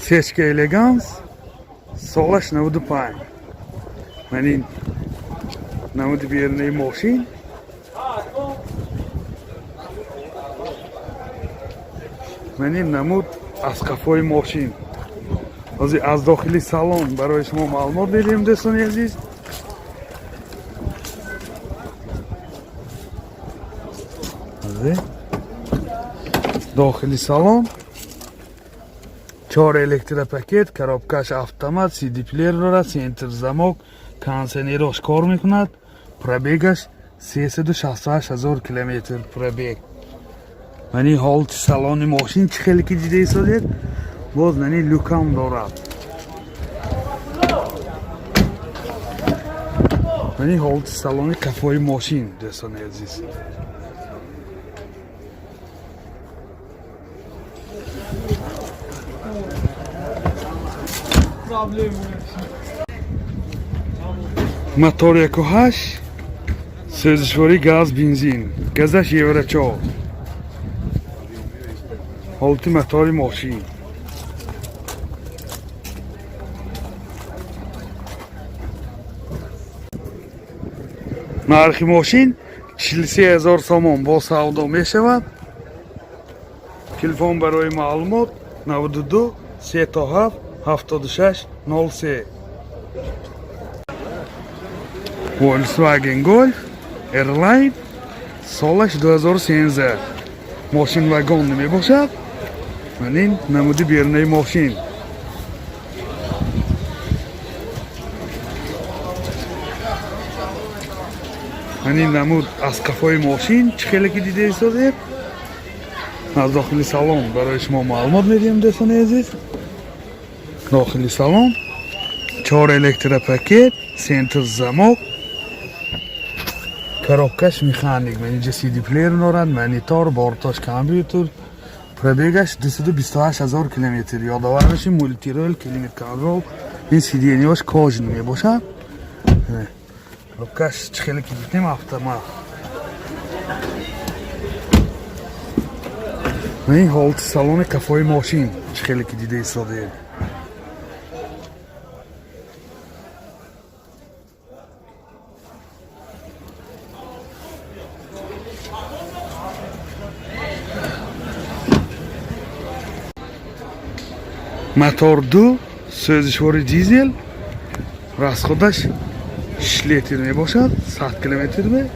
Сечка Элеганс, солаш 95. Ман ин намуди берунаи мошин. Ман ин намуд аз қафои мошин. Ҳозир аз дохили салон барои шумо маълумот медиҳем, дӯстони азиз. Дохили салон чор электропакет, коробкаш автомат, CD плеер дорад, центр замок, кондиционерош кор мекунад. Пробегаш 368 ҳазор километр пробег. Мани ҳолати салони мошин чӣ хеле ки дида истодед, боз нани люкам дорад. Мани ҳолати салони қафои мошин, дӯстони азиз. Мотор 1.8, сӯзишворӣ газ бензин, газаш евро 4. Ҳолати мотори мошин. Нархи мошин 43 ҳазор сомон, бо савдо мешавад. Телефон барои маълумот 92 37 76 03. Volkswagen Golf R-Line, солаш 2013, мошин вагон мебошад. Ман ин намуди берунаи мошин. Ман ин намуд аз қафои мошин чӣ хеле ки дида истодед. Аз дохили салон барои шумо маълумот медиҳем, дӯстони азиз. Дохили салон чор электропакет, центр замок, коробкаш механик, ман инҷа CD плеер дорад, монитор, борташ компютер. Пробегаш 228 ҳазор километр. Ёдовар мешем, мультируль, климат контроль, ин сиденьяш кожаный мебошад. Коробкаш чӣ хеле ки дидем, автомат. Ин ҳолати салони қафои мошин чӣ хеле ки дида истодаед. Мотор 2, сӯзишвори дизел, расходаш 6 литр мебошад 100 километр. Бе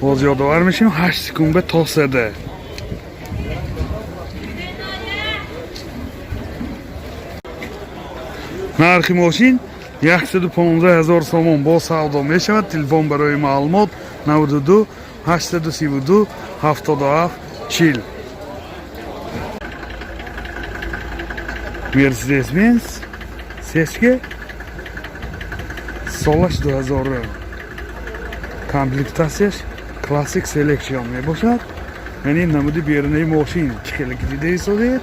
боз ёдовар мешавем, 8 секунд то сада. Нархи мошин 115 ҳазор сомон, бо савдо мешавад. Телефон барои маълумот 92 832 77 40. Mercedes Benz Сечке, солаш 2000, комплектацияш Classic Selection мебошад. Яъне намуди берунаи мошин чӣ хеле ки дида истодед.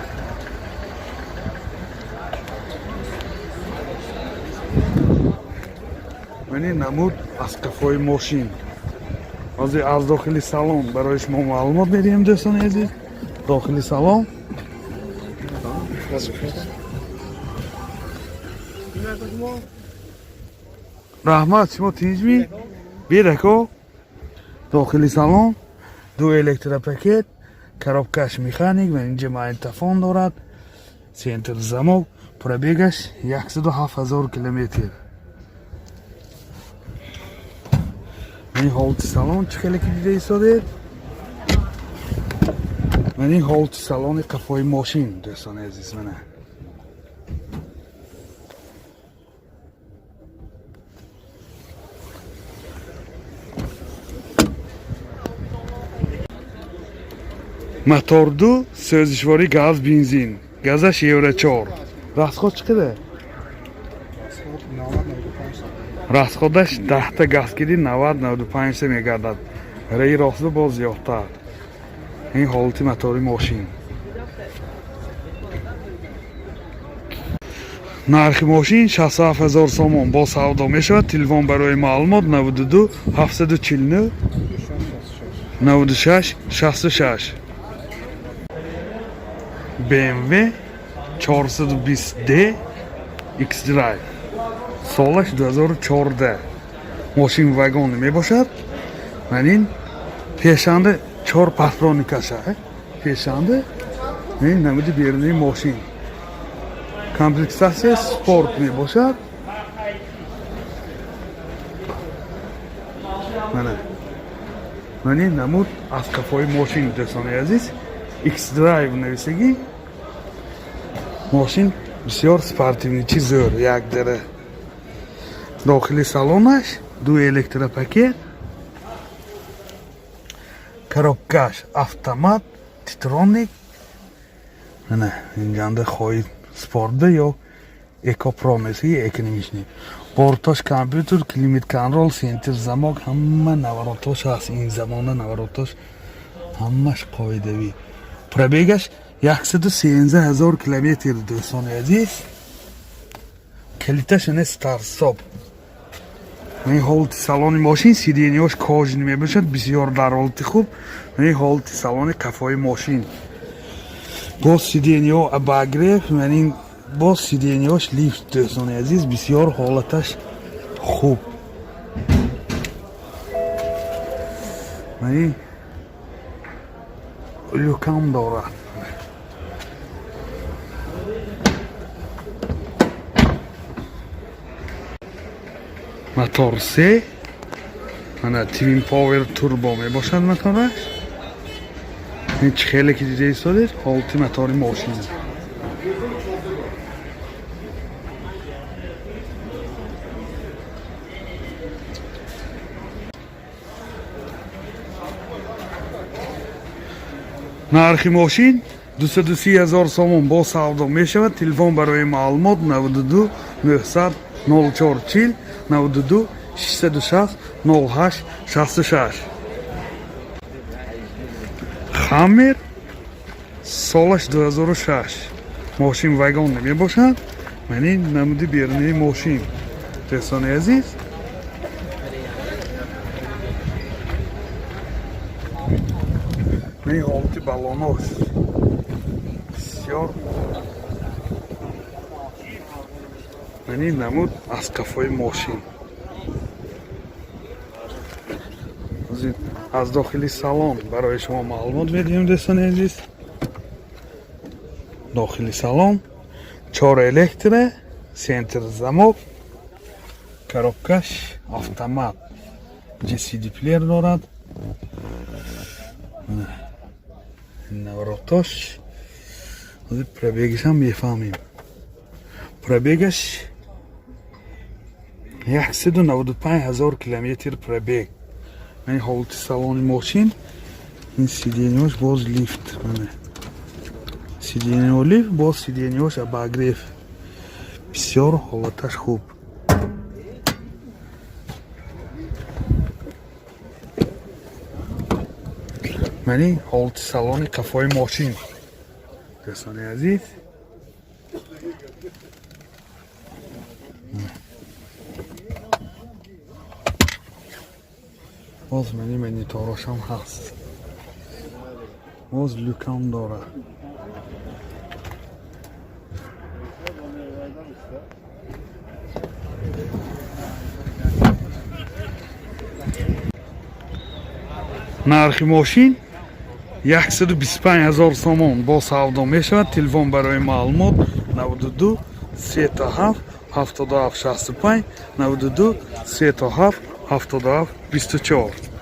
Яъне намуд аз қафои мошин. Ҳозир аз дохили салон барои шумо маълумот медиҳем, дӯстони азиз. Дохили салон. Раҳмат, шумо тинҷми? Бирако. Дохили салон ду электропакет, коробкаш механик ва инҷа магнитофон дорад, центр замок, пробегаш 107 ҳазор километр. Ин ҳолати салон чӣ хеле ки дида истодед. Ман ин ҳолати салони қафои мошин, дӯстони азиз, мана. Мотор 2, сӯзишворӣ газ бензин, газаш евро 4. Расход чӣ қадар? Расходаш 10-та газ киди, 90 95 мегардад, раи росту боз зиёдтар. Ин ҳолати мотори мошин. Нархи мошин 67 ҳазор сомон, бо савдо мешавад. Телефон барои маълумот 92 749 96 66. BMW 420D X-Drive. Солаш 2014. Мошин вагон мебошад. Ман ин пешанда 4 патроникаша. Пешанда ин намуди берунаи мошин. Комплектация спорт мебошад. Мана. Ман ин намуд аз қафои мошин, дӯстони азиз. X-Drive нависагӣ. Мошин бисёр спортивный, чи зӯр, як дара. Дохили салонаш ду электропакет, коробкаш автомат, Титроник. Мана инҷанда хоҳид спортда ё эко про меси экономичный. Бортош компютер, климат контроль, центр замок, ҳама наворотош ҳаст. Ин замона наворотош ҳамаш қоидавӣ. Пробегаш 113 000 километр, дӯстони азиз. Калиташ ане старт-стоп. Ин ҳолати салони мошин, сиденьяш кожаный мебошад, бисёр дар ҳолати хуб. Ин ҳолати салони қафои мошин. Боз сиденьяҳо обогрев, ин боз сиденьяш лифт, дӯстони азиз, бисёр ҳолаташ хуб. Ин люкам дорад. Мотор се, мана Twin Power Turbo мебошад мотораш. Ин чӣ хеле ки дида истодед, ҳолати мотори мошин. Нархи мошин 230 ҳазор сомон, бо савдо мешавад. Телефон барои маълумот 92 900 04 40, 92 660 08 66. Хаммер, солаш 2006. Мошин вагон намебошад. Ман ин намуди берунаи мошин. Дӯстони азиз, ин ҳолати балонош бисёр. Ман ин намуд аз қафои мошин. Аз дохили салон барои шумо маълумот медиҳем, дӯстони азиз. Дохили салон чор электро, центр замок, коробкаш автомат, CD плеер дорад. Наворотош, пробегашам мефаҳмем. Пробегаш 195 000 километр пробег. Ин ҳолати салони мошин, ин сиденьяш боз лифт, сиденьяо лифт, боз сиденьяш обогрев, бисёр ҳолаташ хуб. Ман ин ҳолати салони қафои мошин, дӯстони азиз. Боз мани мониторошам ҳаст, боз люкам дорад. Нархи мошин 125 ҳазор сомон, бо савдо мешавад. Телефон барои маълумот 92 37 77 65, 92 37 77 24.